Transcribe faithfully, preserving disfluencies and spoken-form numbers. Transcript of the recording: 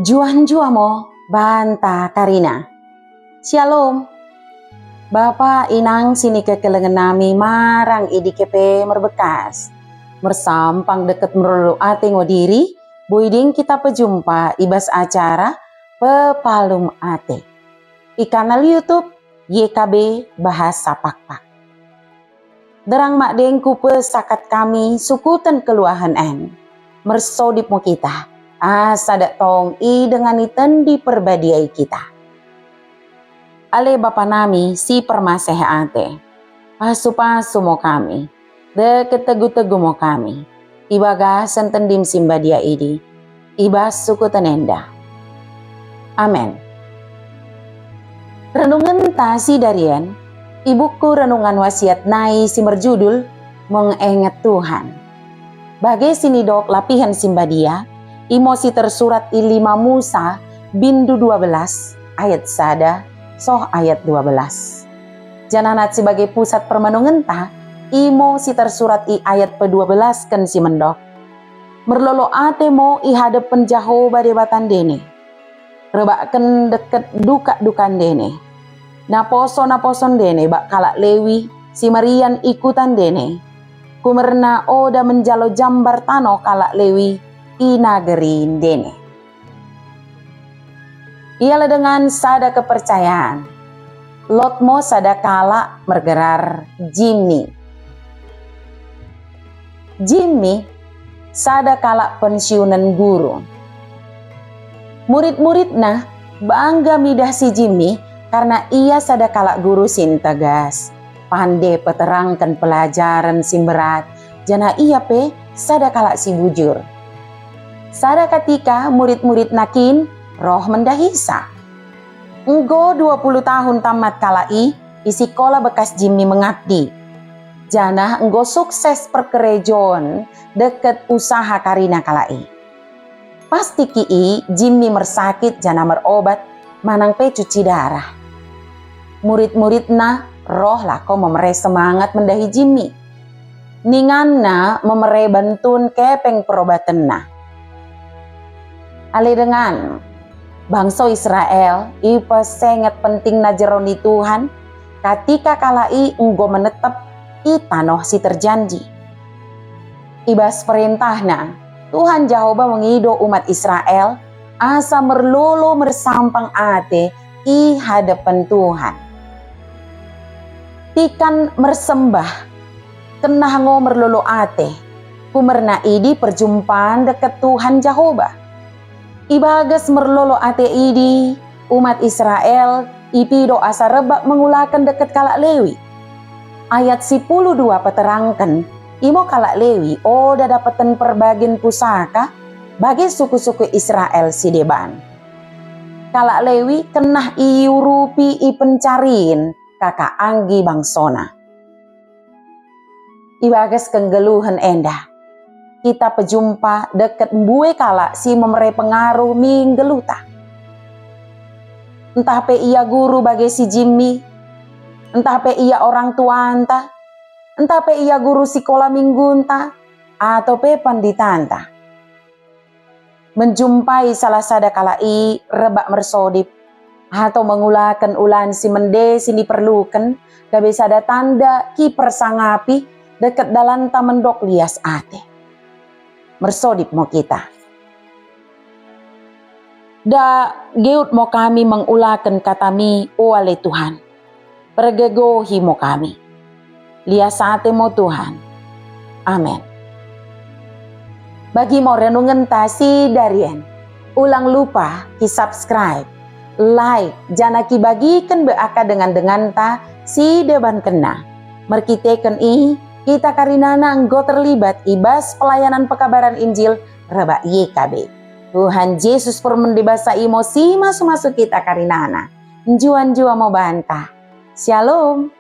Njuah-njuah mo banta karina. Shalom. Bapa, inang si nikekelengen nami marang i dike pe merbekas. Mersampang deket merlolo ate ngo diri, boi ding kita pejumpa i bas acara Pepalum Ate i kanal YouTube Y K B Bahasa Pakpak. Derang madengku pesakat kami sukuten keluahen en. Mersodip mo kita, asa dak tong idengani Tendi Perbadia i kita. Ale Bapa nami si permaseh ate, pasu-pasu mo kami, deket tegu-tegu mo kami, i bagasen Tendim si mbadia idi, i bas sukuten enda. Amen. Renungenta si darien i buku Renungan Wasiat nai si merjudul Mengenget Tuhan. Bage si nidok lapihen si mbadia, imo si tersurat i lima Musa, bindu dua belas, ayat sada soh ayat dua belas. Janah nat si bage pusat permenungenta, imo si tersurat i ayat pedua belasken si mendok. Merlolo ate mo i hadepen Jehoba Debata ndene. Rebakken deket dukak-dukan ndene. Naposo-naposo ndene bak kalak Lewi si merian i kuta ndene. Kumerna oda menjalo jambar tanoh kalak Lewi i nageri ndene. Ia la dengan sada kepercayaan. Lot mo sada kalak mergerar Jimmy. Jimmy, sada kalak pensiunen guru. Murid-muridna bangga midah si Jimmy karna ia sada kalak guru si ntegas, pande peterangken pelajaren si mberat, janah ia pe sada kalak si bujur. Sada katika murid-muridna kin roh mendahisa. Enggo dua puluh tahun tamat kalak i, i sikola bekas Jimmy mengabdi. Janah enggo sukses perkerejon deket usaha karina kalak i. Pas tiki i, Jimmy mersakit janah merobat, manang pe cuci darah. Murid-muridna roh lako memere semangat mendahi Jimmy. Ninganna memere bentun kepeng perobatenna. Ale dengan, bangso Israel ipesenget pentingna jero ni Tuhan, katika kalak i enggo menetep i tanoh si terjanji. I bas perentahna, Tuhan Jehoba mengido umat Israel asa merlolo mersampang ate i hadepen Tuhan. Tikan mersembah, kenah ngo merlolo ate, kumerna idi perjumpan deket Tuhan Jehoba. I bages merlolo ate idi, umat Israel ipido asa rebak mengulaken deket kalak Lewi. Ayat sipuluh dua peterangken, imo kalak Lewi oda dapeten perbagen pusaka bage suku-suku Israel si deban. Kalak Lewi kenah iurupi ipencarin kaka anggi bangsona. I bages kenggeluhen enda, kita pejumpa deket mbue kalak si memere pengaruh mi nggeluhta. Ntah pe ia guru bage si Jimmy, ntah pe ia orang tuanta, ntah pe ia guru sikola minggunta, atau pe panditanta. Menjumpai salah sada kalak i rebak mersodip, atau mengulaken ulan si mende si niperluken, gabe sada tanda kipersangapi deket dalanta mendok lias ate. Mersodip mo kita. Da geut mo kami mengulaken kataMi, o ale Tuhan. Pergegohi mo kami. Lias ate mo Tuhan. Amen. Bagi mo renungenta si darien. Ulang lupa ki subscribe, like, janah kibagiken be aka dengan-denganta si debankenna. Merkiteken i, kita karinana enggo terlibat i bas pelayanan pekabaran Injil rebak Y K B. Tuhan Jesus permende basa imo si masu-masu kita karinana. Njuah-njuah mo banta. Shalom.